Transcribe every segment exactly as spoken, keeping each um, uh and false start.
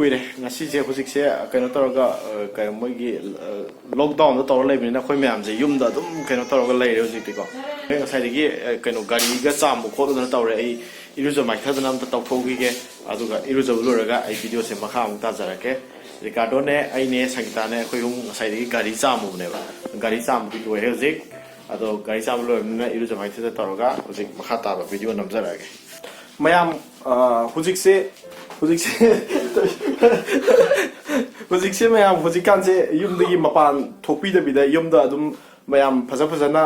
ꯀꯨꯏꯔꯦ꯫ ꯉꯁꯤꯁꯦ, ꯍꯧꯖꯤꯛꯁꯦ, ꯀꯩꯅꯣ ꯇꯧꯔꯒ, ꯑ, ꯀꯩꯅꯣ, ꯃꯣꯏꯒꯤ, ꯑ, lockdown ꯗ ꯇꯧꯔ ꯂꯩꯕꯅꯤꯅ ꯑꯩꯈꯣꯏ ꯃꯌꯥꯝꯁꯦ ꯌꯨꯝꯗ ꯑꯗꯨꯝ ꯀꯩꯅꯣ ꯇꯧꯔꯒ ꯂꯩꯔꯦ ꯍꯧꯖꯤꯛꯇꯤꯀꯣ꯫ ꯑꯩ ꯉꯁꯥꯏꯗꯒꯤ, ꯑ, ꯀꯩꯅꯣ, ꯒꯥꯔꯤꯒ ꯆꯥꯝꯕ ꯈꯣꯠꯂꯨꯗꯅ ꯇꯧꯔꯦ꯫ ꯑꯩ ꯏꯔꯨꯖ ꯃꯥꯏꯊꯗꯅ ꯑꯝꯇ ꯇꯧꯊꯣꯛꯈꯤꯒꯦ, ꯑꯗꯨꯒ ꯏꯔꯨꯖꯕ ꯂꯣꯏꯔꯒ ꯑꯩ video ꯁꯦ ꯃꯈꯥ ꯑꯃꯨꯛ ꯇꯥꯖꯔꯛꯀꯦ꯫ ꯔꯤꯀꯥꯔꯗꯣꯅꯦ, ꯑꯩꯅꯦ, ꯁꯪꯒꯤꯇꯥꯅꯦ, ꯑꯩꯈꯣꯏ ꯑꯍꯨꯝ ꯉꯁꯥꯏꯗꯒꯤ ꯒꯥꯔꯤ ꯆꯥꯝꯃꯨꯕꯅꯦꯕ꯫ ꯒꯥꯔꯤ ꯆꯥꯝꯕꯗꯤ ꯂꯣꯏꯔꯦ ꯍꯧꯖꯤꯛ꯫ ꯑꯗꯣ ꯒꯥꯔꯤ ꯆꯥꯝꯕ ꯂꯣꯏꯔꯕꯅꯤꯅ ꯏꯔꯨꯖ ꯃꯥꯏꯊꯖ ꯇꯧꯔꯒ ꯍꯧꯖꯤꯛ ꯃꯈꯥ ꯇꯥꯕ video ꯅꯝꯖꯔꯛꯑꯒꯦ꯫ ꯃꯌꯥꯝ, ꯑ, ꯍꯧꯖꯤꯛꯁꯦ, ꯍꯧꯖꯤꯛꯁꯦ, ꯍꯧꯖꯤꯛꯁꯦ ꯃꯌꯥꯝ ꯍꯧꯖꯤꯛꯀꯥꯟꯁꯦ ꯌꯨꯝꯗꯒꯤ ꯃꯄꯥꯟ ꯊꯣꯛꯄꯤꯗꯕꯤꯗ, ꯌꯨꯝꯗ ꯑꯗꯨꯝ ꯃꯌꯥꯝ ꯐꯖ ꯐꯖꯅ,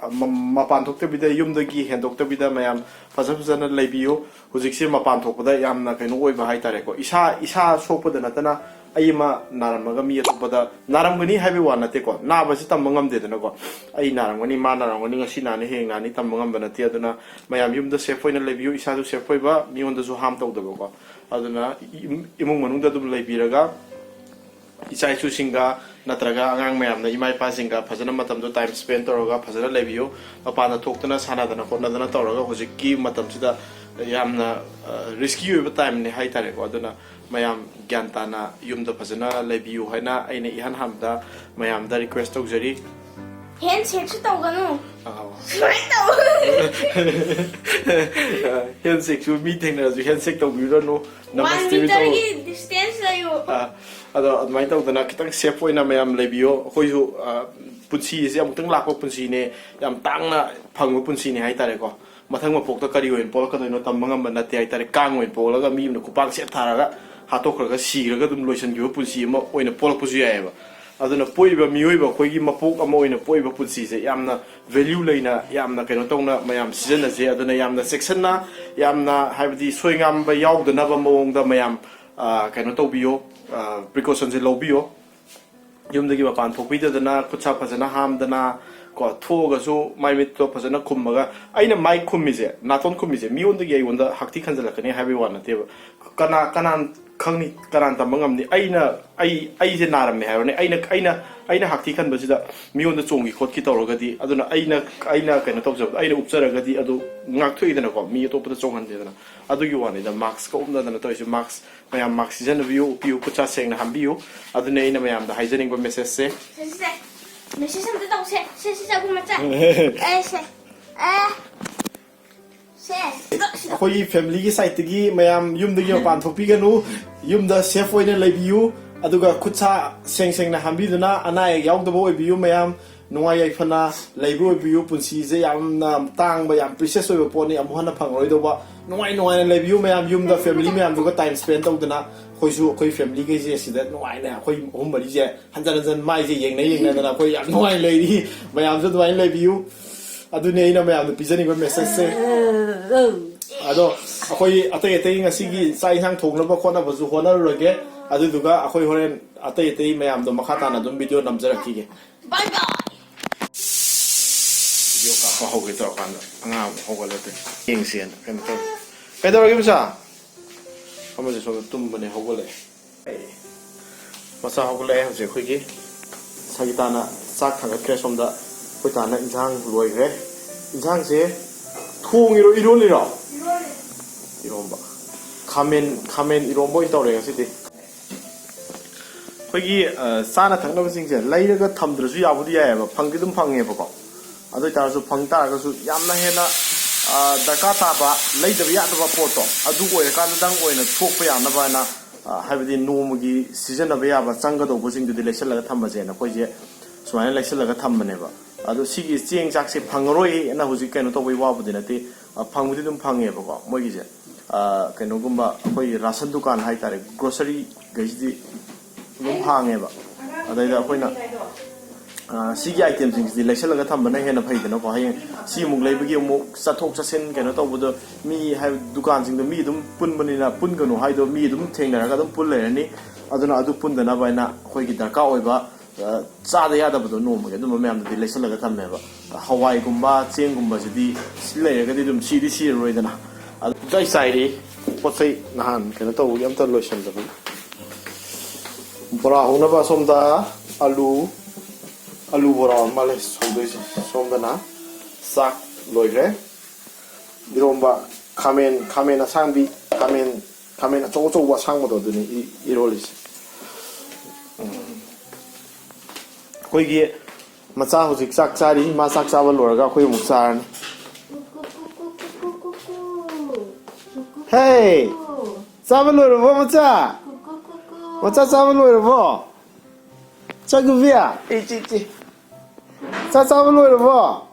ꯑ, ꯃ-, ꯃꯄꯥꯟ ꯊꯣꯛꯇꯕꯤꯗ, ꯌꯨꯝꯗꯒꯤ ꯍꯦꯟꯗꯣꯛꯇꯕꯤꯗ ꯃꯌꯥꯝ ꯐꯖ ꯐꯖꯅ ꯂꯩꯕꯤꯌꯨ꯫ ꯍꯧꯖꯤꯛꯁꯦ ꯃꯄꯥꯟ ꯊꯣꯛꯄꯗ ꯌꯥꯝꯅ ꯀꯩꯅꯣ ꯑꯣꯏꯕ ꯍꯥꯏꯇꯥꯔꯦꯀꯣ꯫ ꯏꯁꯥ, ꯏꯁꯥ ꯁꯣꯛꯄꯗ ꯅꯠꯇꯅ ꯑꯩ ꯑꯃ ꯅꯥꯔꯝꯃꯒ ꯃꯤ ꯑꯇꯣꯞꯄꯗ ꯅꯥꯔꯝꯒꯅꯤ ꯍꯥꯏꯕꯒꯤ ꯋꯥ ꯅꯠꯇꯦꯀꯣ꯫ ꯅꯥꯕꯁꯤ ꯇꯝꯕ ꯉꯝꯗꯦꯗꯅꯀꯣ꯫ ꯑꯩ ꯅꯥꯔꯝꯒꯅꯤ, ꯃꯥ ꯅꯥꯔꯝꯒꯅꯤ, ꯉꯁꯤ ꯅꯥꯅꯤ, ꯍꯌꯦꯡ ꯅꯥꯅꯤ, ꯇꯝꯕ ꯉꯝꯕ ꯅꯠꯇꯦ꯫ ꯑꯗꯨꯅ ꯃꯌꯥꯝ ꯌꯨꯝꯗ safe ꯑꯣꯏꯅ ꯂꯩꯕꯤꯌꯨ, ꯏꯁꯥꯁꯨ safe ꯑꯣꯏꯕ, ꯃꯤꯉꯣꯟꯗꯁꯨ harm ꯇꯧꯗꯕꯀꯣ꯫ ꯑꯗꯨꯅ ꯏꯝ-, ꯏꯃꯨꯡ ꯃꯅꯨꯡꯗ ꯑꯗꯨꯝ ꯂꯩꯕꯤꯔꯒ ꯏꯆꯥ ꯏꯁꯨꯁꯤꯡꯒ ꯅꯠꯇ꯭ꯔꯒ ꯑꯉꯥꯡ ꯃꯌꯥꯝꯅ ꯏꯃꯥ ꯏꯄꯥꯁꯤꯡꯒ ꯐꯖꯅ ꯃꯇꯝꯗꯣ time spend ꯇꯧꯔꯒ ꯐꯖꯅ ꯂꯩꯕꯤꯌꯨ꯫ ꯃꯄꯥꯟꯗ ꯊꯣꯛꯇꯅ ꯁꯥꯟꯅꯗꯅ ꯈꯣꯠꯅꯗꯅ ꯇꯧꯔꯒ ꯍꯧꯖꯤꯛꯀꯤ ꯃꯇꯝꯁꯤꯗ ꯌꯥꯝꯅ, ꯑ, risky ꯑꯣꯏꯕ time ꯅꯦ ꯍꯥꯏꯇꯥꯔꯦꯀꯣ꯫ ꯑꯗꯨꯅ ꯃꯌꯥꯝ ꯒ꯭ꯌꯥꯟ ꯇꯥꯅ ꯌꯨꯝꯗ ꯐꯖꯅ ꯂꯩꯕꯤꯌꯨ ꯍꯥꯏꯅ ꯑꯩꯅ ꯏꯍꯥꯟ ꯍꯥꯟꯕꯗ ꯃꯌꯥꯝꯗ request ꯇꯧꯖꯔꯤ꯫ Handshake ꯁꯨ ꯇꯧꯒꯅꯨ꯫ ꯑꯥꯎ꯫ ꯁꯨꯃꯥꯏꯅ ꯇꯧ꯫ Handshake ꯁꯨ ꯃꯤ ꯊꯦꯡꯅꯔꯁꯨ handshake ꯇꯧꯕꯤꯔꯨꯔꯅꯨ꯫ One ꯅꯃꯁꯇꯦ meter ꯇꯧ꯫ ꯒꯤ distance ꯂꯩꯌꯨ꯫ ꯑꯥ, ꯑꯗꯣ ꯑꯗꯨꯃꯥꯏꯅ ꯇꯧꯗꯅ ꯈꯤꯇꯪ safe ꯑꯣꯏꯅ ꯃꯌꯥꯝ ꯂꯩꯕꯤꯌꯣ꯫ ꯑꯩꯈꯣꯏꯁꯨ, ꯑꯥ, ꯄꯨꯟꯁꯤꯁꯦ ꯑꯃꯨꯛꯇꯪ ꯂꯥꯛꯄ ꯄꯨꯟꯁꯤꯅꯦ, ꯌꯥꯝ ꯇꯥꯡꯅ ꯐꯪꯕ ꯄꯨꯟꯁꯤꯅꯦ ꯍꯥꯏꯇꯥꯔꯦꯀꯣ꯫ ꯃꯊꯪ ꯃꯄꯣꯛꯇ ꯀꯔꯤ ꯑꯣꯏꯅ ꯄꯣꯛꯂꯛꯀꯗꯣꯏꯅꯣ ꯇꯝꯕ ꯉꯝꯕ ꯅꯠꯇꯦ ꯍꯥꯏꯇꯥꯔꯦ꯫ ꯀꯥꯡ ꯑꯣꯏꯅ ꯄꯣꯛꯂꯒ ꯃꯤ ꯑꯃꯅ ꯈꯨꯄꯥꯛ ꯁꯦꯠ ꯊꯥꯔꯒ ꯍꯥꯠꯇꯣꯛꯈ꯭ꯔꯒ ꯁꯤꯈ꯭ꯔꯒ ꯑꯗꯨꯝ ꯂꯣꯏꯁꯤꯟꯈꯤꯕ ꯄꯨꯟꯁꯤ ꯑꯃ ꯑꯣꯏꯅ ꯄꯣꯛꯂꯛꯄꯁꯨ ꯌꯥꯏꯑꯕ꯫ ꯑꯗꯨꯅ ꯄꯣꯛꯏꯕ ꯃꯤꯑꯣꯏꯕ ꯑꯩꯈꯣꯏꯒꯤ ꯃꯄꯣꯛ ꯑꯃ ꯑꯣꯏꯅ ꯄꯣꯛꯏꯕ ꯄꯨꯟꯁꯤꯁꯦ ꯌꯥꯝꯅ value ꯂꯩꯅ, ꯌꯥꯝꯅ ꯀꯩꯅꯣ ꯇꯧꯅ ꯃꯌꯥꯝ ꯁꯤꯖꯤꯟꯅꯁꯦ꯫ ꯑꯗꯨꯅ ꯌꯥꯝꯅ ꯆꯦꯛꯁꯤꯟꯅ, ꯌꯥꯝꯅ ꯍꯥꯏꯕꯗꯤ ꯁꯣꯏ ꯉꯥꯝꯕ ꯌꯥꯎꯗꯅꯕ ꯃꯑꯣꯡꯗ ꯃꯌꯥꯝ, ꯑ, ꯀꯩꯅꯣ ꯇꯧꯕꯤꯌꯣ, ꯑ, precaution ꯁꯦ ꯂꯧꯕꯤꯌꯣ꯫ ꯌꯨꯝꯗꯒꯤ ꯃꯄꯥꯟ ꯊꯣꯛꯄꯤꯗꯗꯅ, ꯈꯨꯠ ꯁꯥ ꯐꯖꯅ ꯍꯥꯝꯗꯅ, ꯀꯣ, ꯊꯣꯛꯑꯒꯁꯨ ꯃꯥꯏ ꯃꯤꯠꯇꯣ ꯐꯖꯅ ꯈꯨꯝꯃꯒ, ꯑꯩꯅ ꯃꯥꯏ ꯈꯨꯝꯃꯤꯁꯦ, ꯅꯥꯇꯣꯟ ꯈꯨꯝꯃꯤꯁꯦ, ꯃꯤꯉꯣꯟꯗꯒꯤ ꯑꯩꯉꯣꯟꯗ ꯍꯛꯊꯤ ꯈꯟꯖꯜꯂꯛꯀꯅꯤ ꯍꯥꯏꯕꯒꯤ ꯋꯥ ꯅꯠꯇꯦꯕ꯫ ꯀꯅꯥ, ꯀꯅꯥ, ꯈꯪꯅꯤ, ꯀꯅꯥꯅ ꯇꯝꯕ ꯉꯝꯅꯤ? ꯑꯩꯅ, ꯑꯩ, ꯑꯩꯁꯦ ꯅꯥꯔꯝꯃꯦ ꯍꯥꯏꯔꯣꯅꯦ, ꯑꯩꯅ, ꯑꯩꯅ, ꯑꯩꯅ ꯍꯥꯛꯊꯤ ꯈꯟꯕꯁꯤꯗ ꯃꯤꯉꯣꯟꯗ ꯆꯣꯡꯈꯤ ꯈꯣꯠꯈꯤ ꯇꯧꯔꯒꯗꯤ, ꯑꯗꯨꯅ ꯑꯩꯅ, ꯑꯩꯅ ꯀꯩꯅꯣ ꯇꯧꯖꯕꯗꯣ, ꯑꯩꯅ ꯎꯞꯆꯔꯒꯗꯤ ꯑꯗꯨ ꯉꯥꯛꯊꯣꯛꯏꯗꯅꯀꯣ, ꯃꯤ ꯑꯇꯣꯞꯄꯗ ꯆꯣꯡꯍꯟꯗꯦꯗꯅ꯫ ꯑꯗꯨꯒꯤ ꯋꯥꯅꯤꯗ, ꯃꯥꯛꯁꯀ ꯎꯞꯅꯗꯅ ꯇꯧꯔꯤꯁꯦ꯫ ꯃꯥꯛꯁ, ꯃꯌꯥꯝ ꯃꯥꯛꯁ ꯁꯤꯖꯤꯟꯅꯕꯤꯌꯨ, ꯎꯞꯄꯤꯌꯨ, ꯈꯨꯠ ꯁꯥ ꯁꯦꯡꯅ ꯍꯥꯝꯕꯤꯌꯨ꯫ ꯑꯗꯨꯅꯦ ꯑꯩꯅ ꯃꯌꯥꯝꯗ ꯍꯥꯏꯖꯅꯤꯡꯕ ꯃꯦꯁꯦꯖꯁꯦ꯫ ꯁꯦ, ꯁꯦ, ꯁꯦ꯫ ꯃꯦꯁꯦꯖ ꯑꯝꯇ ꯇꯧꯁꯦ꯫ ꯁꯦ, ꯁꯦ, ꯆꯥꯛꯈꯨꯝ ꯃꯆꯥ꯫ ꯑꯦ, ꯁꯦ꯫ ꯑꯦ꯫ ꯁꯦ꯫ ꯑꯩꯈꯣꯏꯒꯤ ꯐꯦꯃꯤꯂꯤꯒꯤ ꯁꯥꯏꯠꯇꯒꯤ ꯃꯌꯥꯝ ꯌꯨꯝꯗꯒꯤ ꯃꯄꯥꯟ ꯊꯣꯛꯄꯤꯒꯅꯨ, ꯌꯨꯝꯗ ꯁꯦꯐ ꯑꯣꯏꯅ ꯂꯩꯕꯤꯌꯨ, ꯑꯗꯨꯒ ꯈꯨꯠ ꯁꯥ ꯁꯦꯡ ꯁꯦꯡꯅ ꯍꯥꯝꯕꯤꯗꯨꯅ ꯑꯅꯥ ꯑꯌꯦꯛ ꯌꯥꯎꯗꯕ ꯑꯣꯏꯕꯤꯌꯨ꯫ ꯃꯌꯥꯝ ꯅꯨꯡꯉꯥꯏ ꯌꯥꯏꯐꯅ ꯂꯩꯕ ꯑꯣꯏꯕꯤꯌꯨ꯫ ꯄꯨꯟꯁꯤꯁꯦ ꯌꯥꯝꯅ ꯇꯥꯡꯕ, ꯌꯥꯝ ꯄ꯭ꯔꯤꯁꯤꯌꯁ ꯑꯣꯏꯕ ꯄꯣꯠꯅꯤ, ꯑꯃꯨꯛ ꯍꯟꯅ ꯐꯪꯉꯔꯣꯏꯗꯧꯕ꯫ ꯅꯨꯡꯉꯥꯏ ꯅꯨꯡꯉꯥꯏꯅ ꯂꯩꯕꯤꯌꯨ ꯃꯌꯥꯝ, ꯌꯨꯝꯗ ꯐꯦꯃꯤꯂꯤ ꯃꯌꯥꯝꯗꯨꯒ ꯇꯥꯏꯝ ꯁ꯭ꯄꯦꯟ ꯇꯧꯗꯅ꯫ ꯑꯩꯈꯣꯏꯁꯨ ꯑꯩꯈꯣꯏ ꯐꯦꯃꯤꯂꯤꯈꯩꯁꯦ ꯁꯤꯗ ꯅꯨꯡꯉꯥꯏꯅ, ꯑꯩꯈꯣꯏ ꯑꯍꯨꯝ ꯃꯔꯤꯁꯦ ꯍꯟꯖꯟ ꯍꯟꯖꯟ ꯃꯥꯏꯁꯦ ꯌꯦꯡꯅ ꯌꯦꯡꯅꯗꯅ ꯑꯩꯈꯣꯏ ꯌꯥꯝ ꯅꯨꯡꯉꯥꯏꯅ ꯂꯩꯔꯤ꯫ ꯃꯌꯥꯝꯁꯨ ꯑꯗꯨꯃꯥꯏꯅ ꯂꯩꯕꯤꯌꯨ꯫ ꯑꯗꯨꯅꯦ ꯑꯩꯅ ꯃꯌꯥꯝꯗ ꯄꯤꯖꯅꯤꯡꯕ ꯃꯦꯁꯦꯖꯁꯦ꯫ ꯑꯗꯣ ꯑꯩꯈꯣꯏ ꯑꯇꯩ ꯑꯇꯩ ꯉꯁꯤꯒꯤ ꯆꯥꯛ ꯏꯟꯁꯥꯡ ꯊꯣꯡꯅꯕ ꯈꯣꯠꯅꯕꯁꯨ ꯍꯣꯠꯅꯔꯨꯔꯒꯦ꯫ ꯑꯗꯨꯗꯨꯒ ꯑꯩꯈꯣꯏ ꯍꯣꯔꯦꯟ ꯑꯇꯩ ꯑꯇꯩ ꯃꯌꯥꯝꯗꯣ ꯃꯈꯥ ꯇꯥꯅ ꯑꯗꯨꯝ ꯚꯤꯗꯤꯑꯣ ꯅꯝꯖꯔꯛꯈꯤꯒꯦ꯫ ꯚꯤꯗꯤꯑꯣ ꯀꯥꯞꯄ ꯍꯧꯒꯦ ꯇꯧꯔꯀꯥꯟꯗ ꯑꯉꯥꯡ ꯑꯃ ꯍꯧꯒꯠꯂꯛꯇꯦ꯫ ꯌꯦꯡꯁꯦꯅ ꯀꯩꯅꯣ ꯇꯧꯔꯦ꯫ ꯀꯩꯗꯧꯔꯒꯦ ꯃꯆꯥ? ꯑꯃꯁꯦ ꯁꯣꯝꯗ ꯇꯨꯝꯕꯅꯦ, ꯍꯧꯒꯠꯂꯛꯑꯦ꯫ ꯃꯆꯥ ꯍꯧꯒꯠꯂꯛꯑꯦ ꯍꯧꯖꯤꯛ ꯑꯩꯈꯣꯏꯒꯤ꯫ ꯁꯒꯤꯇꯥꯅ ꯆꯥꯛ ꯊꯥꯡꯒꯠꯈ꯭ꯔꯦ ꯁꯣꯝꯗ꯫ ꯑꯩꯈꯣꯏ ꯇꯥꯅ ꯏꯟꯁꯥꯡ ꯂꯣꯏꯈ꯭ꯔꯦ꯫ ꯏꯟꯁꯥꯡꯁꯦ ꯊꯣꯡꯉꯤꯔꯣ, ꯏꯔꯣꯜꯂꯤꯔꯣ? ꯏꯔꯣꯝꯕ꯫ ꯈꯥꯃꯦꯟ, ꯈꯥꯃꯦꯟ ꯏꯔꯣꯝꯕ ꯑꯣꯏꯅ ꯇꯧꯔꯦ ꯉꯁꯤꯗꯤ꯫ ꯑꯩꯈꯣꯏꯒꯤ, ꯑ, ꯆꯥꯅ ꯊꯛꯅꯕꯁꯤꯡꯁꯦ ꯂꯩꯔꯒ ꯊꯝꯗ꯭ꯔꯁꯨ ꯌꯥꯕꯨꯗꯤ ꯌꯥꯏꯑꯕ, ꯐꯪꯗꯤ ꯑꯗꯨꯝ ꯐꯪꯉꯦꯕꯀꯣ꯫ ꯑꯗꯨ ꯑꯣꯏꯇꯥꯔꯁꯨ, ꯐꯪ ꯇꯥꯔꯒꯁꯨ ꯌꯥꯝꯅ ꯍꯦꯟꯅ, ꯑ, ꯗꯔꯀꯥꯔ ꯇꯥꯕ, ꯂꯩꯗꯕ ꯌꯥꯗꯕ ꯄꯣꯠꯇꯣ ꯑꯗꯨ ꯑꯣꯏꯔꯀꯥꯟꯗꯗꯪ ꯑꯣꯏꯅ ꯊꯣꯛꯄ ꯌꯥꯅꯕ ꯍꯥꯏꯅ, ꯑ, ꯍꯥꯏꯕꯗꯤ ꯅꯣꯡꯃꯒꯤ ꯁꯤꯖꯤꯟꯅꯕ ꯌꯥꯕ ꯆꯪꯒꯗꯧꯕꯁꯤꯡꯗꯨꯗꯤ ꯂꯩꯁꯜꯂꯒ ꯊꯝꯃꯁꯦꯅ ꯑꯩꯈꯣꯏꯁꯦ ꯁꯨꯃꯥꯏꯅ ꯂꯩꯁꯜꯂꯒ ꯊꯝꯕꯅꯦꯕ꯫ ꯑꯗꯣ ꯁꯤꯒꯤ ꯆꯦꯡ ꯆꯥꯛꯁꯦ ꯐꯪꯉꯔꯣꯏꯅ ꯍꯧꯖꯤꯛ ꯀꯩꯅꯣ ꯇꯧꯕꯩ ꯋꯥꯕꯨꯗꯤ ꯅꯠꯇꯦ, ꯑ, ꯐꯪꯕꯨꯗꯤ ꯑꯗꯨꯝ ꯐꯪꯉꯦꯕꯀꯣ ꯃꯣꯏꯒꯤꯁꯦ꯫ ꯑ, ꯀꯩꯅꯣꯒꯨꯝꯕ ꯑꯩꯈꯣꯏꯒꯤ ꯔꯥꯁꯟ ꯗꯨꯀꯥꯟ ꯍꯥꯏꯇꯥꯔꯦ, ꯒ꯭ꯔꯣꯁꯔꯤꯈꯩꯁꯤꯗꯤ ꯑꯗꯨꯝ ꯍꯥꯡꯉꯦꯕ꯫ ꯑꯗꯩꯗ ꯑꯩꯈꯣꯏꯅ, ꯑ, ꯁꯤꯒꯤ ꯑꯥꯏꯇꯦꯝꯁꯤꯡꯁꯤꯗꯤ ꯂꯩꯁꯜꯂꯒ ꯊꯝꯕꯅ ꯍꯦꯟꯅ ꯐꯩꯗꯅꯀꯣ꯫ ꯍꯌꯦꯡ ꯁꯤ ꯑꯃꯨꯛ ꯂꯩꯕꯒꯤ ꯑꯃꯨꯛ ꯆꯠꯊꯣꯛ ꯆꯠꯁꯤꯟ ꯀꯩꯅꯣ ꯇꯧꯕꯗꯣ, ꯃꯤ ꯍꯥꯏ, ꯗꯨꯀꯥꯟꯁꯤꯡꯗꯣ ꯃꯤ ꯑꯗꯨꯝ ꯄꯨꯟꯕꯅꯤꯅ, ꯄꯨꯟꯒꯅꯨ ꯍꯥꯏꯗꯣ ꯃꯤ ꯑꯗꯨꯝ ꯊꯦꯡꯅꯔꯒ ꯑꯗꯨꯝ ꯄꯨꯟ ꯂꯩꯔꯅꯤ꯫ ꯑꯗꯨꯅ ꯑꯗꯨ ꯄꯨꯟꯗꯅꯕ ꯍꯥꯏꯅ ꯑꯩꯈꯣꯏꯒꯤ ꯗꯔꯀꯥꯔ ꯑꯣꯏꯕ, ꯑ, ꯆꯥꯗ ꯌꯥꯗꯕꯗꯣ ꯅꯣꯡꯃꯒꯤ ꯑꯗꯨꯝꯕ ꯃꯌꯥꯝꯗꯨꯗꯤ ꯂꯩꯁꯜꯂꯒ ꯊꯝꯃꯦꯕ꯫ ꯍꯋꯥꯏꯒꯨꯝꯕ ꯆꯦꯡꯒꯨꯝꯕꯁꯤꯗꯤ ꯁꯤ ꯂꯩꯔꯒꯗꯤ ꯑꯗꯨꯝ ꯁꯤꯗꯤ ꯁꯤꯔꯔꯣꯏꯗꯅ꯫ ꯑꯗꯨ ꯆꯥꯏ ꯆꯥꯏꯔꯤ꯫ ꯄꯣꯠ ꯆꯩ ꯅꯍꯥꯟ ꯀꯩꯅꯣ ꯇꯧꯕꯒꯤ ꯑꯝꯇ ꯂꯣꯏꯁꯟꯗꯕꯒꯤ꯫ ꯕꯣꯔꯥ ꯍꯧꯅꯕ ꯑꯁꯣꯝꯗ ꯑꯂꯨ, ꯑꯂꯨ ꯕꯣꯔꯥ ꯑꯣꯏꯔ ꯃꯥꯜꯂꯦ ꯍꯧꯗꯣꯏꯁꯦ꯫ ꯁꯣꯝꯗꯅ ꯆꯥꯛ ꯂꯣꯏꯈ꯭ꯔꯦ꯫ ꯏꯔꯣꯝꯕ, ꯈꯥꯃꯦꯟ, ꯈꯥꯃꯦꯟ ꯑꯁꯥꯡꯕꯤ, ꯈꯥꯃꯦꯟ, ꯈꯥꯃꯦꯟ ꯑꯆꯧ ꯑꯆꯧꯕ ꯑꯁꯥꯡꯕꯗꯣ ꯑꯗꯨꯅꯤ ꯏ-, ꯏꯔꯣꯜꯂꯤꯁꯦ꯫ ꯎꯝ꯫ ꯑꯩꯈꯣꯏꯒꯤ ꯃꯆꯥ ꯍꯧꯖꯤꯛ ꯆꯥꯛ ꯆꯥꯔꯤ꯫ ꯃꯥ ꯆꯥꯛ ꯆꯥꯕ ꯂꯣꯏꯔꯒ ꯑꯩꯈꯣꯏ ꯑꯃꯨꯛ ꯆꯥꯔꯅꯤ꯫ ꯍꯦ! ꯆꯥꯕ ꯂꯣꯏꯔꯕꯣ ꯃꯆꯥ? ꯃꯆꯥ ꯆꯥꯕ ꯂꯣꯏꯔꯕꯣ? ꯆꯥꯛ ꯅꯨꯄꯤ? ꯏꯆꯦ, ꯏꯆꯦ꯫ ꯆꯥꯛ ꯆꯥꯕ ꯂꯣꯏꯔꯕꯣ?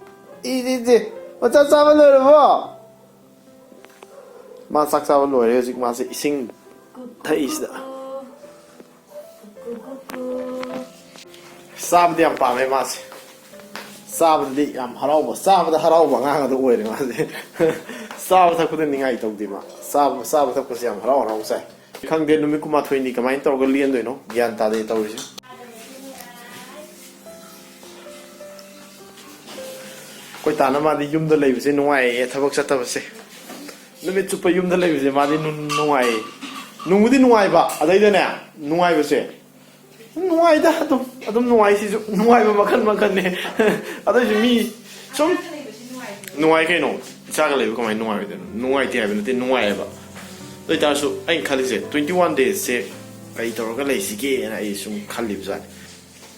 ꯏꯆꯦ, ꯏꯆꯦ꯫ ꯃꯆꯥ ꯆꯥꯕ ꯂꯣꯏꯔꯕꯣ? ꯃꯥ ꯆꯥꯛ ꯆꯥꯕ ꯂꯣꯏꯔꯦ꯫ ꯍꯧꯖꯤꯛ ꯃꯥꯁꯦ ꯏꯁꯤꯡ ꯊꯛꯏꯁꯤꯗ꯫ ꯆꯥꯕꯗꯤ ꯌꯥꯝ ꯄꯥꯝꯃꯦ ꯃꯥꯁꯦ꯫ ꯆꯥꯕꯗꯗꯤ ꯌꯥꯝ ꯍꯔꯥꯎꯕ, ꯆꯥꯕꯗ ꯍꯔꯥꯎꯕ ꯑꯉꯥꯡ ꯑꯗꯨ ꯑꯣꯏꯔꯦ ꯃꯥꯁꯦ꯫ ꯆꯥꯕ ꯊꯛꯄꯗ ꯅꯤꯡꯉꯥꯏ ꯇꯧꯗꯦ ꯃꯥ꯫ ꯆꯥꯕ, ꯆꯥꯕ ꯊꯛꯄꯁꯦ ꯌꯥꯝ ꯍꯔꯥꯎ ꯍꯔꯥꯎ ꯆꯥꯏ꯫ ꯈꯪꯗꯦ ꯅꯨꯃꯤꯠ ꯀꯨꯟꯃꯥꯊꯣꯏꯅꯤ ꯀꯃꯥꯏꯅ ꯇꯧꯔꯒ ꯂꯦꯟꯗꯣꯏꯅꯣ, ꯒ꯭ꯌꯥꯟ ꯇꯥꯗꯦ ꯇꯧꯔꯤꯁꯦ꯫ ꯑꯩꯈꯣꯏ ꯇꯥꯅ ꯃꯥꯗꯤ ꯌꯨꯝꯗ ꯂꯩꯕꯁꯦ ꯅꯨꯡꯉꯥꯏꯌꯦ, ꯊꯕꯛ ꯆꯠꯇꯕꯁꯦ꯫ ꯅꯨꯃꯤꯠ ꯆꯨꯞꯄ ꯌꯨꯝꯗ ꯂꯩꯕꯁꯦ ꯃꯥꯗꯤ ꯅꯨꯡ-, ꯅꯨꯡꯉꯥꯏꯌꯦ꯫ ꯅꯨꯡꯕꯨꯗꯤ ꯅꯨꯡꯉꯥꯏꯕ, ꯑꯗꯩꯗꯅꯦ, ꯅꯨꯡꯉꯥꯏꯕꯁꯦ꯫ ꯅꯨꯡꯉꯥꯏꯗ, ꯑꯗꯨꯝ, ꯑꯗꯨꯝ ꯅꯨꯡꯉꯥꯏ ꯁꯤꯁꯨ꯫ ꯅꯨꯡꯉꯥꯏꯕ ꯃꯈꯜ ꯃꯈꯜꯅꯦ꯫ ꯑꯗꯨꯏꯁꯨ ꯃꯤ ꯁꯨꯝ ꯅꯨꯡꯉꯥꯏ ꯀꯩꯅꯣ꯫ ꯏꯆꯥꯒ ꯂꯩꯕ ꯀꯃꯥꯏꯅ ꯅꯨꯡꯉꯥꯏꯔꯣꯏꯗꯣꯏꯅꯣ? ꯅꯨꯡꯉꯥꯏꯇꯦ ꯍꯥꯏꯕ ꯅꯠꯇꯦ, ꯅꯨꯡꯉꯥꯏꯌꯦꯕ꯫ ꯑꯗꯨ ꯑꯣꯏꯇꯥꯔꯁꯨ ꯑꯩꯅ ꯈꯜꯂꯤꯁꯦ, twenty one days ꯁꯦ ꯀꯔꯤ ꯇꯧꯔꯒ ꯂꯩꯁꯤꯒꯦꯅ ꯑꯩ ꯁꯨꯝ ꯈꯜꯂꯤꯕ ꯖꯥꯠꯅꯤ꯫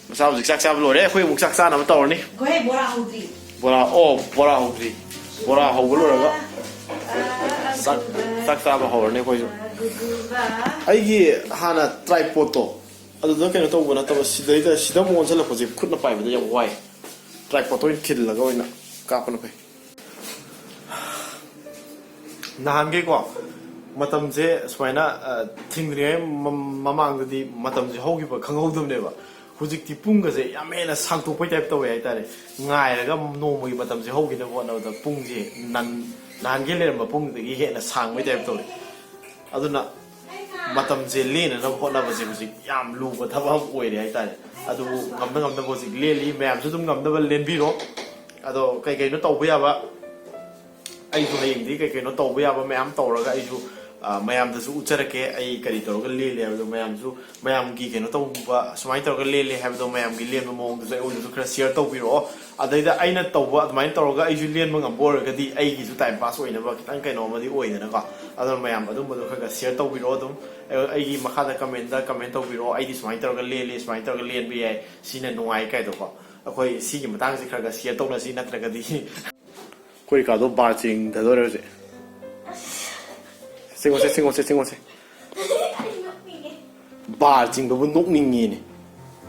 ꯃꯆꯥ ꯍꯧꯖꯤꯛ ꯆꯥꯛ ꯆꯥꯕ ꯂꯣꯏꯔꯦ, ꯑꯩꯈꯣꯏ ꯑꯃꯨꯛ ꯆꯥꯛ ꯆꯥꯅꯕ ꯇꯧꯔꯅꯤ꯫ ꯑꯩꯈꯣꯏ ꯕꯣꯔꯥ ꯍꯧꯗ꯭ꯔꯤ꯫ ꯕꯣꯔꯥ, ꯑꯣ, ꯕꯣꯔꯥ ꯍꯧꯗ꯭ꯔꯤ꯫ ꯕꯣꯔꯥ ꯍꯧꯕ ꯂꯣꯏꯔꯒ ꯆꯥꯛ, ꯆꯥꯛ ꯆꯥꯕ ꯍꯧꯔꯅꯤ ꯑꯩꯈꯣꯏꯁꯨ꯫ ꯑꯩꯒꯤ ꯍꯥꯟꯅ tripod ꯇꯣ ꯑꯗꯨꯗ ꯀꯩꯅꯣ ꯇꯧꯕ ꯅꯠꯇꯕ, ꯁꯤꯗꯩꯗ, ꯁꯤꯗ ꯑꯃꯨꯛ ꯑꯣꯟꯁꯤꯜꯂꯛꯄꯁꯦ ꯈꯨꯠꯅ ꯄꯥꯏꯕꯗ ꯌꯥꯝ ꯋꯥꯏ꯫ Tripod ꯇ ꯑꯣꯏꯅ ꯈꯤꯜꯂꯒ ꯑꯣꯏꯅ ꯀꯥꯞꯄꯅ ꯐꯩ꯫ ꯅꯍꯥꯟꯈꯩꯀꯣ, ꯃꯇꯝꯁꯦ ꯁꯨꯃꯥꯏꯅ, ꯑ, ꯊꯤꯡꯗ꯭ꯔꯤꯉꯩ ꯃ-, ꯃꯃꯥꯡꯗꯗꯤ ꯃꯇꯝꯁꯦ ꯍꯧꯈꯤꯕ ꯈꯪꯍꯧꯗꯕꯅꯦꯕ꯫ ꯍꯧꯖꯤꯛꯇꯤ ꯄꯨꯡꯒꯁꯦ ꯌꯥꯝ ꯍꯦꯟꯅ ꯁꯥꯡꯇꯣꯛꯄꯩ type ꯇꯧꯋꯦ ꯍꯥꯏꯇꯥꯔꯦ꯫ ꯉꯥꯏꯔꯒ ꯅꯣꯡꯃꯒꯤ ꯃꯇꯝꯁꯦ ꯍꯧꯈꯤꯅꯕ ꯍꯣꯠꯅꯕꯗ ꯄꯨꯡꯁꯦ ꯅꯟ-, ꯅꯍꯥꯟꯈꯩ ꯂꯩꯔꯝꯕ ꯄꯨꯡꯗꯨꯗꯒꯤ ꯍꯦꯟꯅ ꯁꯥꯡꯕꯩ type ꯇꯧꯋꯦ꯫ ꯑꯗꯨꯅ ꯃꯇꯝꯁꯦ ꯂꯦꯟꯅꯅꯕ ꯍꯣꯠꯅꯕꯁꯦ ꯍꯧꯖꯤꯛ ꯌꯥꯝ ꯂꯨꯕ ꯊꯕꯛ ꯑꯃ ꯑꯣꯏꯔꯦ ꯍꯥꯏꯇꯥꯔꯦ꯫ ꯑꯗꯨꯕꯨ ꯉꯝꯅ ꯉꯝꯅꯕ ꯍꯧꯖꯤꯛ ꯂꯦꯜꯂꯤ, ꯃꯌꯥꯝꯁꯨ ꯑꯗꯨꯝ ꯉꯝꯅꯕ ꯂꯦꯟꯕꯤꯔꯣ꯫ ꯑꯗꯣ ꯀꯩ ꯀꯩꯅꯣ ꯇꯧꯕ ꯌꯥꯕ, ꯑꯩꯁꯨ ꯍꯌꯦꯡꯗꯤ ꯀꯩ ꯀꯩꯅꯣ ꯇꯧꯕ ꯌꯥꯕ ꯃꯌꯥꯝ ꯇꯧꯔꯒ ꯑꯩꯁꯨ ꯑ, ꯃꯌꯥꯝꯗꯁꯨ ꯎꯠꯆꯔꯛꯀꯦ ꯑꯩ ꯀꯔꯤ ꯇꯧꯔꯒ ꯂꯦꯜꯂꯦ ꯍꯥꯏꯕꯗꯣ꯫ ꯃꯌꯥꯝꯁꯨ ꯃꯌꯥꯝꯒꯤ ꯀꯩꯅꯣ ꯇꯧꯕ, ꯁꯨꯃꯥꯏꯅ ꯇꯧꯔꯒ ꯂꯦꯜꯂꯦ ꯍꯥꯏꯕꯗꯣ, ꯃꯌꯥꯝꯒꯤ ꯂꯦꯟꯕ ꯃꯑꯣꯡꯗꯨꯁꯨ ꯑꯩꯉꯣꯟꯗꯁꯨ ꯈꯔ ꯁꯤꯌꯔ ꯇꯧꯕꯤꯔꯛꯑꯣ꯫ ꯑꯗꯩꯗ ꯑꯩꯅ ꯇꯧꯕ ꯑꯗꯨꯃꯥꯏꯅ ꯇꯧꯔꯒ ꯑꯩꯁꯨ ꯂꯦꯟꯕ ꯉꯝꯕ ꯑꯣꯏꯔꯒꯗꯤ ꯑꯩꯒꯤꯁꯨ ꯇꯥꯏꯝ ꯄꯥꯁ ꯑꯣꯏꯅꯕ ꯈꯤꯇꯪ ꯀꯩꯅꯣ ꯑꯃꯗꯤ ꯑꯣꯏꯗꯅꯀꯣ꯫ ꯑꯗꯨꯅ ꯃꯌꯥꯝ ꯑꯗꯨꯝꯕꯗꯣ ꯈꯔ ꯈꯔ ꯁꯤꯌꯔ ꯇꯧꯕꯤꯔꯛꯑꯣ꯫ ꯑꯗꯨꯝ ꯑꯩ- ꯑꯩꯒꯤ ꯃꯈꯥꯗ ꯀꯃꯦꯟꯗ ꯀꯃꯦꯟ ꯇꯧꯕꯤꯔꯛꯑꯣ, "ꯑꯩꯗꯤ ꯁꯨꯃꯥꯏꯅ ꯇꯧꯔꯒ ꯂꯦꯜꯂꯤ, ꯁꯨꯃꯥꯏꯅ ꯇꯧꯔꯒ ꯂꯦꯟꯕ ꯌꯥꯏ, ꯁꯤꯅ ꯅꯨꯡꯉꯥꯏ" ꯀꯥꯏꯗꯣꯀꯣ꯫ ꯑꯩꯈꯣꯏ ꯁꯤꯒꯤ ꯃꯇꯥꯡꯁꯤ ꯈꯔ ꯈꯔ ꯁꯤꯌꯔ ꯇꯧꯅꯁꯤ, ꯅꯠꯇ꯭ꯔꯒꯗꯤ ꯑꯩꯈꯣꯏ ꯀꯥꯗꯣ ꯕꯥꯔ ꯆꯤꯡꯊꯗꯣꯔꯦ ꯍꯧꯖꯤꯛ꯫ ꯆꯤꯡꯉꯣꯁꯦ, ꯆꯤꯡꯉꯣꯁꯦ, ꯆꯤꯡꯉꯣꯁꯦ꯫ ꯑꯩ ꯅꯣꯛꯅꯤꯡꯉꯦ꯫ ꯕꯥꯔ ꯆꯤꯡꯕꯕꯨ ꯅꯣꯛꯅꯤꯡꯉꯦꯅꯦ꯫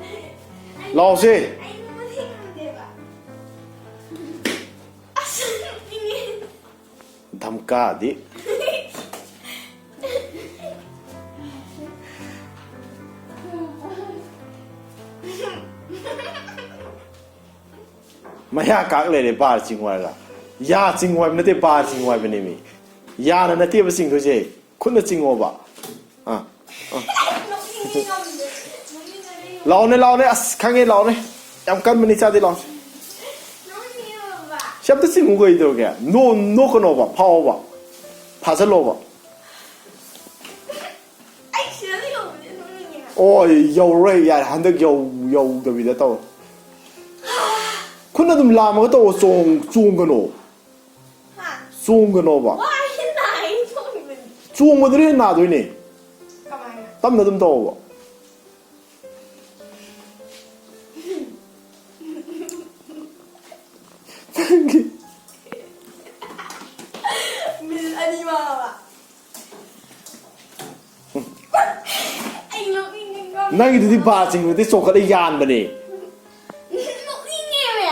ꯑꯩ ꯂꯥꯎꯁꯦ꯫ ꯑꯩ ꯅꯣꯛꯅꯤꯡꯉꯝꯗꯦꯕ꯫ ꯑꯁ, ꯅꯣꯛꯅꯤꯡꯉꯦ꯫ ꯙꯝꯀꯥꯗꯤ꯫ ꯃꯌꯥ ꯀꯥꯛ ꯂꯩꯔꯦ, ꯕꯥꯔ ꯆꯤꯡꯉꯨ ꯍꯥꯏꯔꯒ꯫ ꯌꯥ ꯆꯤꯡꯉꯨ ꯍꯥꯏꯕ ꯅꯠꯇꯦ, ꯕꯥꯔ ꯆꯤꯡꯉꯨ ꯍꯥꯏꯕꯅꯦꯃꯤ꯫ ꯌꯥꯅ ꯅꯠꯇꯦꯕ ꯆꯤꯡꯗꯣꯏꯁꯦ, ꯈꯨꯠꯅ ꯆꯤꯡꯉꯣꯕ꯫ ꯑꯥ, ꯑꯥ꯫ ꯂꯥꯎꯅꯦ, ꯂꯥꯎꯅꯦ, ꯑꯁ, ꯈꯪꯉꯦ, ꯂꯥꯎꯅꯦ꯫ ꯌꯥꯝ ꯀꯟꯕꯅꯤ, ꯆꯥꯗꯦ, ꯂꯥꯎꯅꯦ꯫ ꯁꯤ ꯑꯝꯇ ꯆꯤꯡꯉꯨ, ꯀꯩꯗꯧꯔꯒꯦ? ꯅꯣ-, ꯅꯣꯛꯀꯅꯣꯕ, ꯐꯥꯎꯕ꯫ ꯐꯥꯖꯜꯂꯣꯕ꯫ ꯑꯩ ꯁꯤꯗ ꯂꯩꯍꯧꯕꯁꯦ ꯅꯣꯛꯅꯤꯡꯉꯦ꯫ ꯑꯣ, ꯌꯧꯔꯣꯏ, ꯌꯥꯔꯦ, ꯍꯟꯗꯛ ꯌꯧ-, ꯌꯧꯗꯕꯤꯗ ꯇꯧꯔꯣ꯫ ꯈꯨꯠꯅ ꯑꯗꯨꯝ ꯂꯥꯝꯃꯒ ꯇꯧꯔꯣ, ꯆꯣꯡ-, ꯆꯣꯡꯒꯅꯣ꯫ ꯍꯥ? ꯆꯣꯡꯒꯅꯣꯕ꯫ ꯋꯥꯏ, ꯅꯥꯏ, ꯆꯣꯡꯕꯅꯤ꯫ ꯆꯣꯡꯕꯗꯨꯅ ꯍꯦꯟꯅ ꯅꯥꯗꯣꯏꯅꯦ꯫ ꯀꯃꯥꯏꯅ? ꯇꯞꯅ ꯑꯗꯨꯝ ꯇꯧꯑꯣꯕ꯫ ꯃꯤꯅꯤꯠ ꯑꯅꯤ ꯃꯥꯡꯉꯕ? ꯑꯩ ꯅꯣꯛꯅꯤꯡꯉꯦꯀꯣ꯫ ꯅꯪꯒꯤꯗꯨꯗꯤ ꯕꯥꯔ ꯆꯤꯡꯕꯗꯤ ꯆꯣꯡꯈꯠꯂ ꯌꯥꯟꯕꯅꯦ꯫ ꯅꯣꯛꯅꯤꯡꯉꯦꯃꯦ꯫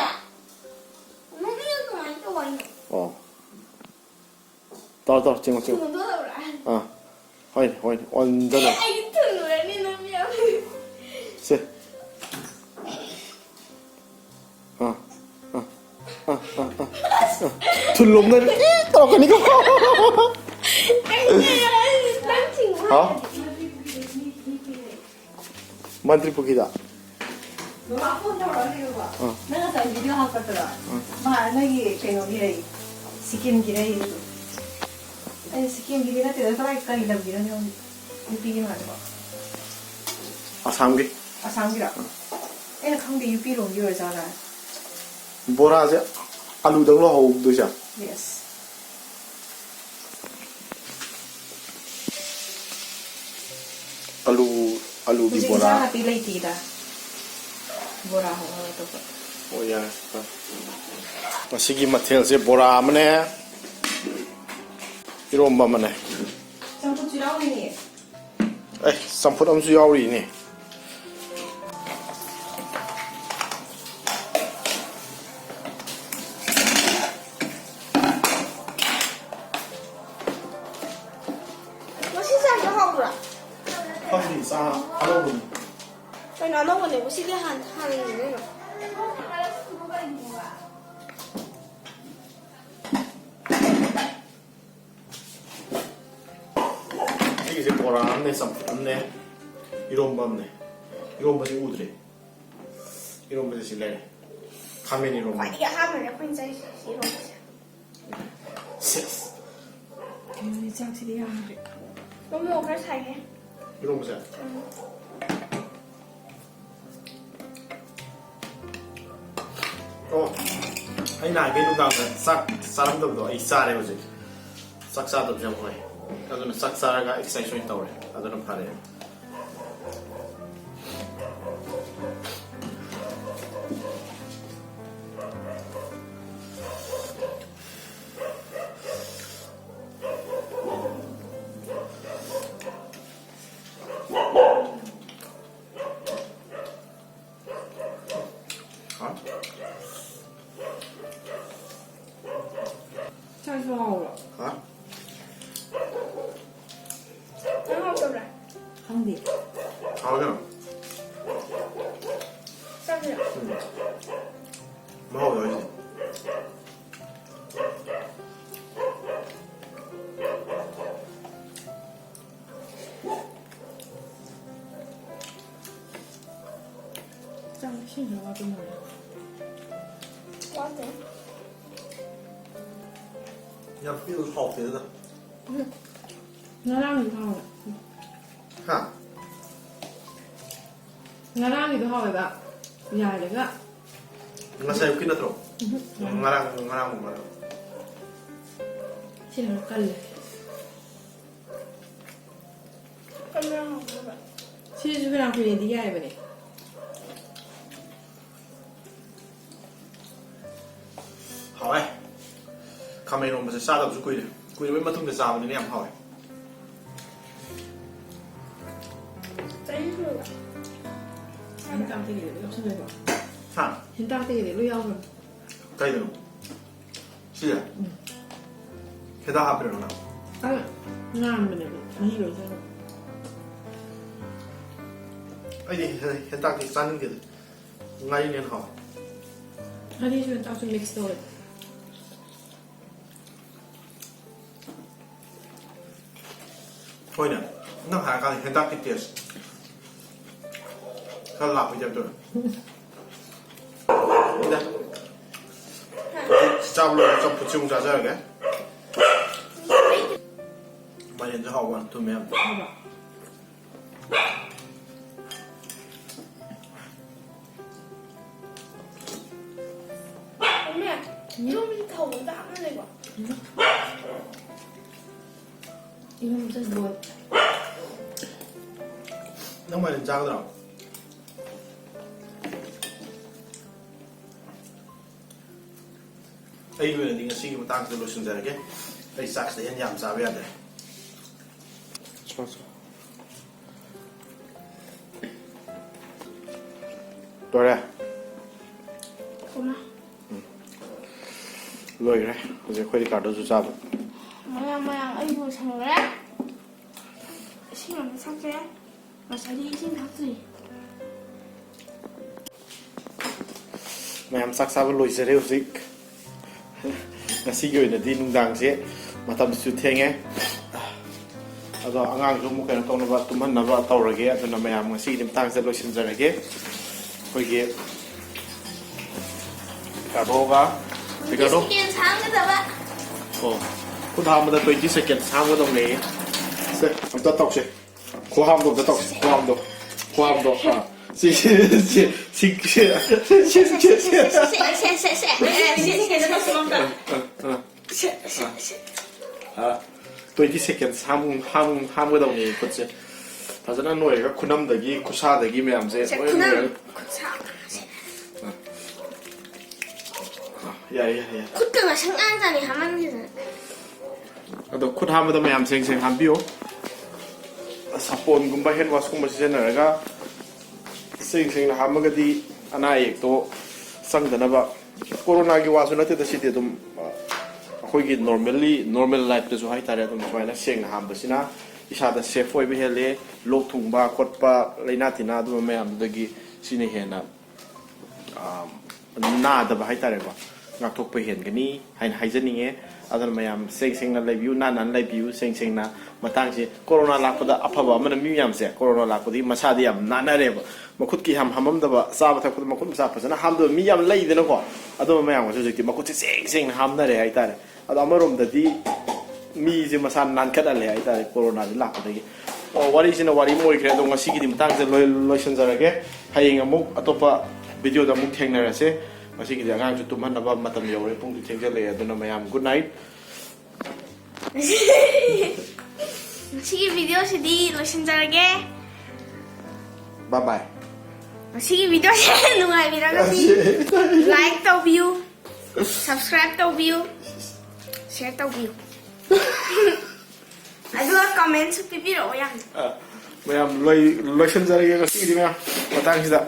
ꯅꯣꯛꯅꯤꯡꯉ ꯀꯃꯥꯏꯅ ꯇꯧ ꯍꯥꯏꯅꯣ? ꯑꯣ꯫ ꯇꯧꯔꯣ, ꯇꯧꯔꯣ, ꯆꯤꯡꯉꯣ, ꯆꯤꯡꯉꯣ꯫ ꯊꯨꯡꯗꯣꯔꯕ꯭ꯔꯥ? ꯑꯥ꯫ ꯍꯣꯏꯅꯦ, ꯍꯣꯏꯅꯦ, ꯑꯣꯟꯁꯤꯜꯂꯣ꯫ ꯑꯩꯗꯤ ꯊꯨꯡꯗꯣꯔꯅꯤ ꯅꯪ ꯌꯥꯝ꯫ ꯁꯦ꯫ ꯑꯥ, ꯑꯥ, ꯑꯥ, ꯑꯥ, ꯑꯥ, ꯑꯥ꯫ ꯊꯨꯜꯂꯣꯝꯗ ꯇꯧꯔꯛꯀꯅꯤꯀꯣ꯫ ꯅꯪ ꯊꯤꯡꯉꯨ ꯍꯥ? ꯍꯥꯏꯔꯗꯤ꯫ ꯃꯟꯇ꯭ꯔꯤ ꯄꯨꯈ꯭ꯔꯤꯗ꯫ ꯃꯃꯥ ꯐꯣꯟ ꯇꯧꯔꯛꯑꯝꯃꯦꯕꯀꯣ꯫ ꯑꯥ꯫ ꯅꯪ ꯉꯁꯥꯏ ꯚꯤꯗꯤꯑꯣ ꯍꯥꯞꯀꯠꯄꯗꯣ꯫ ꯑꯥ꯫ ꯃꯥ ꯅꯪꯒꯤ ꯀꯩꯅꯣꯒꯤ ꯂꯩ, ꯁꯤꯀꯤꯝꯒꯤ ꯂꯩ꯫ ꯑꯩꯅ ꯁꯤꯛꯀꯤꯝꯒꯤꯗꯤ ꯅꯠꯇꯦꯗ, ꯀꯗꯥꯏ, ꯀꯔꯤ ꯂꯝꯒꯤꯅꯣꯅꯦ ꯍꯧꯖꯤꯛ? ꯅꯨꯄꯤꯒꯤ ꯃꯥꯜꯂꯦꯀꯣ꯫ ꯑꯁꯥꯝꯒꯤ꯫ ꯑꯁꯥꯝꯒꯤꯔꯣ? ꯑꯩꯅ ꯈꯪꯗꯦ, ꯌꯨ ꯄꯤ ꯔꯣꯝꯒꯤ ꯑꯣꯏꯔꯖꯥꯠꯂꯥ? ꯕꯣꯔꯥꯁꯦ ꯑꯂꯨꯗꯪ ꯂꯣ ꯍꯧꯗꯣꯏꯁꯦ? Yes. ꯑꯂꯨ, ꯑꯂꯨꯒꯤ ꯍꯧꯖꯤꯛ ꯕꯣꯔꯥ꯫ ꯏꯟꯁꯥꯡ ꯅꯥꯄꯤ ꯂꯩꯇꯦꯗ꯫ ꯕꯣꯔꯥ ꯍꯧꯔꯒ ꯑꯇꯣꯞꯄ꯫ ꯑꯣ, ꯌꯥꯔꯦ꯫ ꯉꯁꯤꯒꯤ ꯃꯊꯦꯜꯁꯦ ꯕꯣꯔꯥ ꯑꯃꯅꯦ, ꯏꯔꯣꯝꯕ ꯑꯃꯅꯦ꯫ ꯆꯝꯐꯨꯠꯁꯨ ꯌꯥꯎꯔꯤꯅꯦ꯫ ꯑꯦ, ꯆꯝꯐꯨꯠ ꯑꯃꯁꯨ ꯌꯥꯎꯔꯤꯅꯦ꯫ ꯉꯁꯤ ꯆꯥꯕ ꯍꯥꯎꯕ꯭ꯔꯥ? ꯈꯪꯗꯦ, ꯆꯥ ꯑꯅꯧꯕꯅꯤ꯫ ꯀꯩꯅꯣ ꯑꯅꯧꯕꯅꯦꯕꯨ? ꯁꯤꯗꯤ ꯍꯥꯟ-, ꯍꯥꯟꯅꯒꯤꯅꯦ ꯀꯩꯅꯣ꯫ ꯁꯤꯒꯤꯁꯦ ꯕꯣꯔꯥ ꯑꯃꯅꯦ, ꯆꯝꯐꯨꯠ ꯑꯃꯅꯦ, ꯏꯔꯣꯝꯕ ꯑꯃꯅꯦ꯫ ꯏꯔꯣꯝꯕꯁꯦ ꯎꯗ꯭ꯔꯤ꯫ ꯏꯔꯣꯝꯕꯁꯦ ꯁꯤ ꯂꯩꯔꯦ꯫ ꯈꯥꯃꯦꯟ ꯏꯔꯣꯝꯕ꯫ ꯈ꯭ꯋꯥꯏꯗꯒꯤ ꯑꯍꯥꯟꯕꯅꯦ ꯑꯩꯈꯣꯏꯅ ꯆꯥꯏꯁꯦ ꯁꯤ ꯏꯔꯣꯝꯕꯁꯦ꯫ ꯁꯦꯁ꯫ ꯀꯩꯅꯣꯅꯦ, ꯆꯥꯛꯁꯤꯗꯤ ꯌꯥꯝꯗ꯭ꯔꯦ꯫ ꯃꯣꯔꯣꯛ ꯈꯔ ꯁꯥꯏꯍꯦ꯫ ꯏꯔꯣꯝꯕꯁꯦ? ꯎꯝ꯫ ꯑꯣ, ꯑꯩ ꯅꯍꯥꯟꯈꯩ ꯅꯨꯡꯗꯥꯡꯗ ꯆꯥꯛ ꯆꯥꯔꯝꯗꯕꯗꯣ ꯑꯩ ꯆꯥꯔꯦ ꯍꯧꯖꯤꯛ꯫ ꯆꯥꯛ ꯆꯥꯗꯕꯁꯦ ꯌꯥꯝ ꯐꯩ꯫ ꯑꯗꯨꯅ ꯆꯥꯛ ꯆꯥꯔꯒ exercise ꯑꯣꯏꯅ ꯇꯧꯔꯦ꯫ ꯑꯗꯨꯅ ꯐꯔꯦ꯫ ꯍꯥ? ꯆꯥꯛꯁꯨ ꯍꯥꯎꯕ꯭ꯔꯣ? ꯍꯥ? ꯅꯪ ꯍꯥꯎꯇꯕ꯭ꯔꯥ? ꯈꯪꯗꯦ꯫ ꯍꯥꯎꯋꯦ ꯀꯩꯅꯣ꯫ ꯆꯥꯁꯤꯔꯣ? ꯎꯝ꯫ ꯃꯍꯥꯎ ꯌꯥꯎꯔꯤꯁꯦ꯫ ꯆꯥꯛ ꯏꯁꯤꯡꯁꯨ ꯋꯥꯠꯄ ꯃꯥꯜꯂꯦ꯫ ꯋꯥꯠꯇꯦ꯫ ꯌꯥꯝ ꯄꯤꯛꯑꯁꯨ ꯍꯥꯎꯇꯦꯗ꯫ ꯉꯔꯥꯡꯒꯤꯗꯣ ꯍꯥꯎꯋꯦ꯫ ꯍꯥ? ꯉꯔꯥꯡꯒꯤꯗꯣ ꯍꯥꯎꯋꯦꯕ꯫ ꯌꯥꯏꯔꯒ꯫ ꯉꯁꯥꯏ ꯑꯌꯨꯛꯀꯤ ꯅꯠꯇ꯭ꯔꯣ? ꯎꯝꯍꯨꯝ꯫ ꯉꯔꯥꯡ, ꯉꯔꯥꯡ, ꯉꯔꯥꯡ꯫ ꯁꯤꯅ ꯈꯔ ꯀꯜꯂꯦ꯫ ꯀꯜꯂꯦ ꯍꯥꯎꯋꯦꯕ꯫ ꯁꯤꯁꯨ ꯐꯅꯌꯥꯝ ꯀꯨꯏꯅꯗꯤ ꯌꯥꯏꯕꯅꯦ꯫ ꯍꯥꯎꯋꯦ꯫ ꯈꯥꯃꯦꯟ ꯏꯔꯣꯝꯕꯁꯦ ꯆꯥꯗꯕꯁꯨ ꯀꯨꯏꯔꯦ꯫ ꯀꯨꯏꯔꯕꯩ ꯃꯇꯨꯡꯗ ꯆꯥꯕꯅꯤꯅ ꯌꯥꯝ ꯍꯥꯎꯋꯦ꯫ ꯆꯍꯤ ꯁꯨꯔꯕ? ꯍꯦꯟꯇꯥꯛꯇꯒꯤꯗꯤ ꯂꯣꯏ ꯌꯥꯎꯁꯜꯂꯦꯀꯣ꯫ ꯍꯥ? ꯍꯦꯟꯇꯥꯛꯇꯒꯤꯗꯤ ꯂꯣꯏ ꯌꯥꯎꯈ꯭ꯔꯕꯅꯦ꯫ ꯀꯩꯗꯅꯣ? ꯁꯤꯁꯦ? ꯎꯝ꯫ ꯍꯦꯟꯇꯥꯛ ꯍꯥꯞꯄꯤꯔꯣ ꯅꯪ? ꯑ, ꯉꯥꯟꯕꯅꯦꯕ, ꯃꯍꯤ ꯂꯣꯏ ꯆꯪꯉꯦ꯫ ꯑꯩꯗꯤ ꯍꯦ-, ꯍꯦꯟꯇꯥꯛꯇꯤ ꯆꯥꯅꯤꯡꯗꯦꯗ꯫ ꯉꯥꯔꯤꯅ ꯍꯦꯟꯅ ꯍꯥꯎꯋꯦ꯫ ꯉꯥꯔꯤꯁꯨ ꯍꯦꯟꯇꯥꯛꯁꯨ mix ꯇꯧꯋꯦ꯫ ꯍꯣꯏꯅꯦ, ꯅꯪ ꯍꯥꯏꯔꯀꯥꯟꯗ ꯍꯦꯟꯇꯥꯛꯀꯤ taste ꯈꯔ ꯂꯥꯛꯄꯩ type ꯇꯧꯋꯦ꯫ ꯁꯤꯗ꯫ ꯆꯥꯕ ꯂꯣꯏꯔꯒ ꯆꯝꯐꯨꯠꯁꯤ ꯑꯃꯨꯛ ꯆꯥꯖꯔꯒꯦ꯫ ꯃꯥꯏꯔꯦꯟꯁꯨ ꯍꯥꯎꯕ, ꯊꯨꯝꯃꯦ ꯌꯥꯝ꯫ ꯍꯥꯎꯕ꯫ ꯑꯃꯦ, ꯌꯨꯝ ꯊꯧꯕꯗ ꯍꯥꯞꯅ ꯂꯩꯕ꯫ ꯏꯔꯨꯝ just boil. ꯅꯪ ꯃꯥꯏꯔꯦꯟ ꯆꯥꯒꯗ꯭ꯔꯣ? ꯑꯩꯒꯤ ꯑꯣꯏꯅꯗꯤ ꯉꯁꯤꯒꯤ ꯃꯇꯥꯡꯁꯤꯗ ꯂꯣꯏꯁꯤꯟꯖꯔꯒꯦ꯫ ꯑꯩ ꯆꯥꯛꯁꯤꯗ ꯍꯦꯟꯅ ꯌꯥꯝ ꯆꯥꯕ ꯌꯥꯗ꯭ꯔꯦ꯫ ꯆꯣ, ꯆꯣ꯫ ꯂꯣꯏꯔꯦ? ꯀꯣꯃ꯫ ꯂꯣꯏꯈ꯭ꯔꯦ꯫ ꯍꯧꯖꯤꯛ ꯑꯩꯈꯣꯏ ꯔꯤꯀꯥꯔꯗꯣꯁꯨ ꯆꯥꯕ꯫ ꯃꯌꯥꯝ, ꯃꯌꯥꯝ, ꯑꯩ ꯂꯣꯏꯁꯟꯈ꯭ꯔꯦ꯫ ꯏꯁꯤꯡ ꯑꯝꯇ ꯊꯛꯀꯦ꯫ ꯉꯁꯥꯏꯗꯤ ꯏꯁꯤꯡ ꯊꯛꯇ꯭ꯔꯤ꯫ ꯃꯌꯥꯝ ꯆꯥꯛ ꯆꯥꯕ ꯂꯣꯏꯖꯔꯦ ꯍꯧꯖꯤꯛ꯫ ꯉꯁꯤꯒꯤ ꯑꯣꯏꯅꯗꯤ ꯅꯨꯡꯗꯥꯡꯁꯦ ꯃꯇꯝꯁꯤꯁꯨ ꯊꯦꯡꯉꯦ꯫ ꯑꯗꯣ ꯑꯉꯥꯡꯁꯨ ꯑꯃꯨꯛ ꯀꯩꯅꯣ ꯇꯧꯅꯕ, ꯇꯨꯝꯍꯟꯅꯕ ꯇꯧꯔꯒꯦ꯫ ꯑꯗꯨꯅ ꯃꯌꯥꯝ ꯉꯁꯤꯒꯤꯗꯤ ꯃꯇꯥꯡꯁꯤꯗ ꯂꯣꯏꯁꯤꯟꯖꯔꯒꯦ꯫ ꯑꯩꯈꯣꯏꯒꯤ ꯔꯤꯀꯥꯔꯗꯣꯒ, ꯔꯤꯀꯥꯔꯗꯣ꯫ ꯕꯤꯁꯀꯤꯠ ꯁꯥꯡꯒꯗꯕ꯫ ꯑꯣ꯫ ꯈꯨꯠ ꯍꯥꯝꯕꯗ twenty seconds ꯍꯥꯝꯒꯗꯧꯅꯦ꯫ ꯁꯦ, ꯑꯝꯇ ꯇꯧꯁꯦ꯫ ꯈꯨꯍꯥꯝꯗꯣ ꯑꯝꯇ ꯇꯧꯁꯦ꯫ ꯈꯨꯍꯥꯝꯗꯣ꯫ ꯈꯨꯍꯥꯝꯗꯣ꯫ ꯑꯥ꯫ ꯁꯤ, ꯁꯤ, ꯁꯤ, ꯁꯤ, ꯁꯤ, ꯑꯥ, ꯑꯥ꯫ twenty seconds ꯍꯥꯝ, ꯍꯥꯝ, ꯍꯥꯝꯒꯗꯧꯅꯦ ꯈꯨꯠꯁꯦ꯫ ꯐꯖꯅ ꯅꯣꯏꯔꯒ ꯈꯨꯅꯝꯗꯒꯤ, ꯈꯨꯠꯁꯥꯗꯒꯤ ꯃꯌꯥꯝꯁꯦ ꯁꯦ, ꯂꯣꯏ ꯈꯨꯅꯝ, ꯅꯣꯏꯔꯒ꯫ ꯈꯨꯠꯁꯥ, ꯁꯦ꯫ ꯑꯥ, ꯌꯥꯏ, ꯌꯥꯏ, ꯌꯥꯏ꯫ ꯈꯨꯠꯀ ꯉꯁꯪ ꯉꯥꯡꯖꯥꯅꯤ ꯍꯥꯝꯃꯟꯈꯤꯗꯅ꯫ ꯑꯗꯣ ꯈꯨꯠ ꯍꯥꯝꯕꯗ ꯃꯌꯥꯝ ꯁꯦꯡ ꯁꯦꯡ ꯍꯥꯝꯕꯤꯌꯨ꯫ ꯁꯥꯄꯣꯟꯒꯨꯝꯕ, hand wash ꯀꯨꯝꯕ ꯁꯤꯖꯤꯟꯅꯔꯒ ꯁꯦꯡ ꯁꯦꯡꯅ ꯍꯥꯝꯃꯒꯗꯤ ꯑꯅꯥ ꯑꯌꯦꯛꯇꯣ ꯆꯪꯗꯅꯕ꯫ ꯀꯣꯔꯣꯅꯥꯒꯤ ꯋꯥꯁꯨ ꯅꯠꯇꯦꯗ, ꯁꯤꯗꯤ ꯑꯗꯨꯝ, ꯑ, ꯑꯩꯈꯣꯏꯒꯤ normally, normal life ꯇꯁꯨ ꯍꯥꯏꯇꯥꯔꯦ, ꯑꯗꯨꯝ ꯁꯨꯃꯥꯏꯅ ꯁꯦꯡꯅ ꯍꯥꯝꯕꯁꯤꯅ ꯏꯁꯥꯗ safe ꯑꯣꯏꯕ ꯍꯦꯜꯂꯦ꯫ ꯂꯣꯛ ꯊꯨꯡꯕ ꯈꯣꯠꯄ, ꯂꯩꯅꯥ ꯇꯤꯟꯅꯥ ꯑꯗꯨꯝꯕ ꯃꯌꯥꯝꯗꯨꯗꯒꯤ ꯁꯤꯅ ꯍꯦꯟꯅ, ꯑ, ꯅꯥꯗꯕ ꯍꯥꯏꯇꯥꯔꯦꯀꯣ, ꯉꯥꯛꯊꯣꯛꯄ ꯍꯦꯟꯒꯅꯤ ꯍꯥꯏꯅ ꯍꯥꯏꯖꯅꯤꯡꯉꯦ꯫ ꯑꯗꯨꯅ ꯃꯌꯥꯝ ꯁꯦꯡ ꯁꯦꯡꯅ ꯂꯩꯕꯤꯌꯨ, ꯅꯥꯟ ꯅꯥꯟ ꯂꯩꯕꯤꯌꯨ, ꯁꯦꯡ ꯁꯦꯡꯅ꯫ ꯃꯇꯥꯡꯁꯦ ꯀꯣꯔꯣꯅꯥ ꯂꯥꯛꯄꯗ ꯑꯐꯕ ꯑꯃꯅ, ꯃꯤ ꯃꯌꯥꯝꯁꯦ ꯀꯣꯔꯣꯅꯥ ꯂꯥꯛꯄꯗꯒꯤ ꯃꯁꯥꯗꯤ ꯌꯥꯝ ꯅꯥꯟꯅꯔꯦꯕ꯫ ꯃꯈꯨꯠꯀꯤ ꯌꯥꯝ ꯍꯥꯝꯃꯝꯗꯕ, ꯆꯥꯕ ꯊꯛꯄꯗ ꯃꯈꯨꯠ ꯃꯁꯥ ꯐꯖꯅ ꯍꯥꯝꯗꯕ ꯃꯤ ꯌꯥꯝ ꯂꯩꯗꯅꯀꯣ꯫ ꯑꯗꯨꯝꯕ ꯃꯌꯥꯝꯒꯁꯨ ꯍꯧꯖꯤꯛꯇꯤ ꯃꯈꯨꯠꯁꯦ ꯁꯦꯡ ꯁꯦꯡꯅ ꯍꯥꯝꯅꯔꯦ ꯍꯥꯏꯇꯥꯔꯦ꯫ ꯑꯗꯣ ꯑꯃꯔꯣꯝꯗꯗꯤ ꯃꯤꯁꯦ ꯃꯁꯥ ꯅꯥꯟꯈꯠꯍꯜꯂꯦ ꯍꯥꯏꯇꯥꯔꯦ ꯀꯣꯔꯣꯅꯥꯁꯦ ꯂꯥꯛꯄꯗꯒꯤ꯫ ꯑꯣ, ꯋꯥꯔꯤꯁꯤꯅ ꯋꯥꯔꯤ ꯑꯃ ꯑꯣꯏꯈ꯭ꯔꯦ꯫ ꯑꯗꯣ ꯉꯁꯤꯒꯤꯗꯤ ꯃꯇꯥꯡꯁꯦ ꯂꯣꯏ-, ꯂꯣꯏꯁꯤꯟꯖꯔꯒꯦ꯫ ꯍꯌꯦꯡ ꯑꯃꯨꯛ ꯑꯇꯣꯞꯄ video ꯗ ꯑꯃꯨꯛ ꯊꯦꯡꯅꯔꯁꯦ꯫ ꯉꯁꯤꯒꯤꯗꯤ ꯑꯉꯥꯡꯁꯨ ꯇꯨꯝꯍꯟꯅꯕ ꯃꯇꯝ ꯌꯧꯔꯦ, ꯄꯨꯡꯁꯨ ꯊꯦꯡꯖꯜꯂꯛꯑꯦ꯫ ꯑꯗꯨꯅ ꯃꯌꯥꯝ good night꯫ ꯉꯁꯤꯒꯤ video ꯁꯤꯗꯤ ꯂꯣꯏꯁꯤꯟꯖꯔꯒꯦ꯫ Bye bye꯫ ꯉꯁꯤꯒꯤ video ꯁꯦ ꯅꯨꯡꯉꯥꯏꯕꯤꯔꯒꯗꯤ like ꯇꯧꯕꯤꯌꯨ, subscribe ꯇꯧꯕꯤꯌꯨ, share ꯇꯧꯕꯤꯌꯨ꯫ ꯑꯗꯨꯒ comment ꯁꯨ ꯄꯤꯕꯤꯔꯛꯑꯣ ꯌꯥꯝꯅ꯫ ꯑ, ꯃꯌꯥꯝ ꯂꯣꯏ-, ꯂꯣꯏꯁꯤꯟꯖꯔꯒꯦ ꯉꯁꯤꯒꯤꯗꯤ ꯃꯌꯥꯝ ꯃꯇꯥꯡꯁꯤꯗ꯫